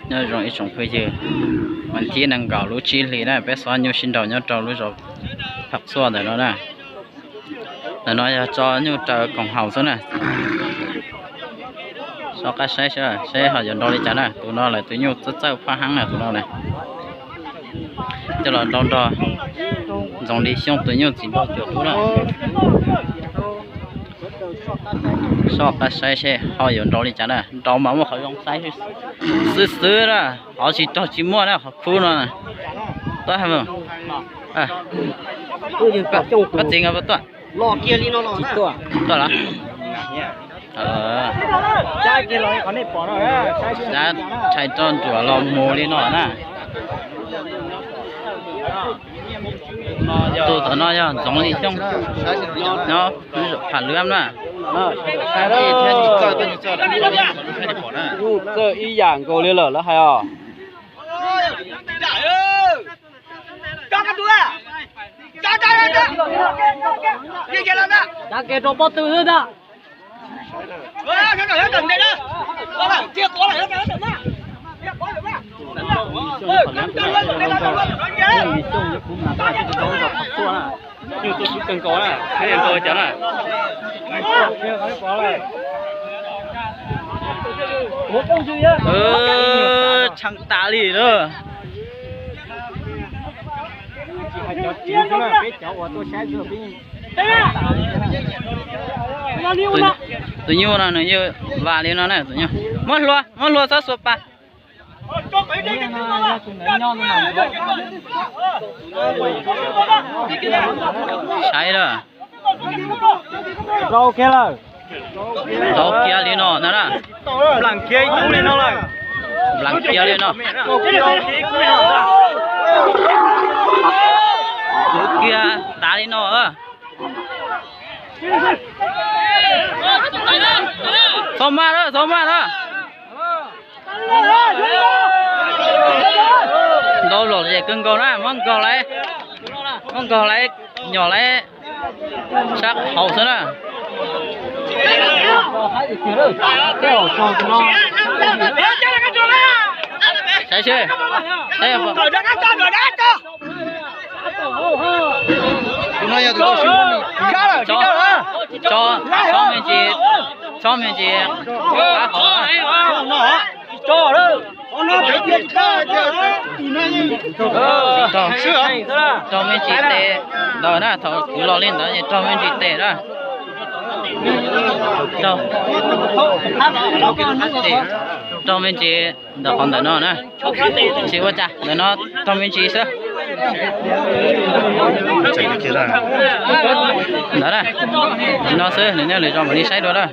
Nyob zoo ib tsoom phooj ywg, mas thib nees nkaum lub tsib hlis na, peb xob nyuj sib nraus nyob rau lub zos Pham Xuaj ntawm no na. Ntawm no yog tso nyuj raws koom haum xwb na. Soj qab saib saib ho yuav nrau li cas na. Tus no lawm tus nyuj txawj txawj phaj heeb na tus no na. Coj los nrau nrog Ntxoov Lis Xyooj tus nyuj txiv nraug cuam dub na. Soj qab saib seb ho yuav nrau li cas na, nrau mas muaj qhov zoo saib xwb xwb na, qhov tsis raug tsis muaj na, qhov khub no. Tuaj, koj txiv nkawd puas tuaj? Tuaj los? Tab rhais roj nruam los mus li no na. Tus tom no yog Ntxoov Lis Xyooj, nyob lub zos Pham Lwm na. Txawj ib yam nkaus li lawm lawv hais os. Tsa kev rau pob tw xwb ntag. Tshee tas li na. Tus nyuj no nws yeej vam li no na tus nyuj. Muab hlua, muab hlua txhob xuas pas. Saib lawm. Rau kiag li no na. Nplaam kiag ib kub li no lawm. Nplaam kiag li no. Kiag tas li no. Txhob maj na, txhob maj na. Ntau lom zem kawg nkaus na, muab nkaug lawv, muab nkaug lawv, nyom lawv sab hauv xwb na. Saib seb, saib, tsob me ntsis, tsob me ntsis, qab hauv. Raug me ntsis tes ntawd na, thaum kuv los li ntawd es raug me ntsis tes na. Raug me ntsis ntawm qhov ntawm no na. Tsis ua cas, ntawm no raug me ntsis xwb. Ntawd na, no xwb, nws nyob lwm zaus mam li saib dua na.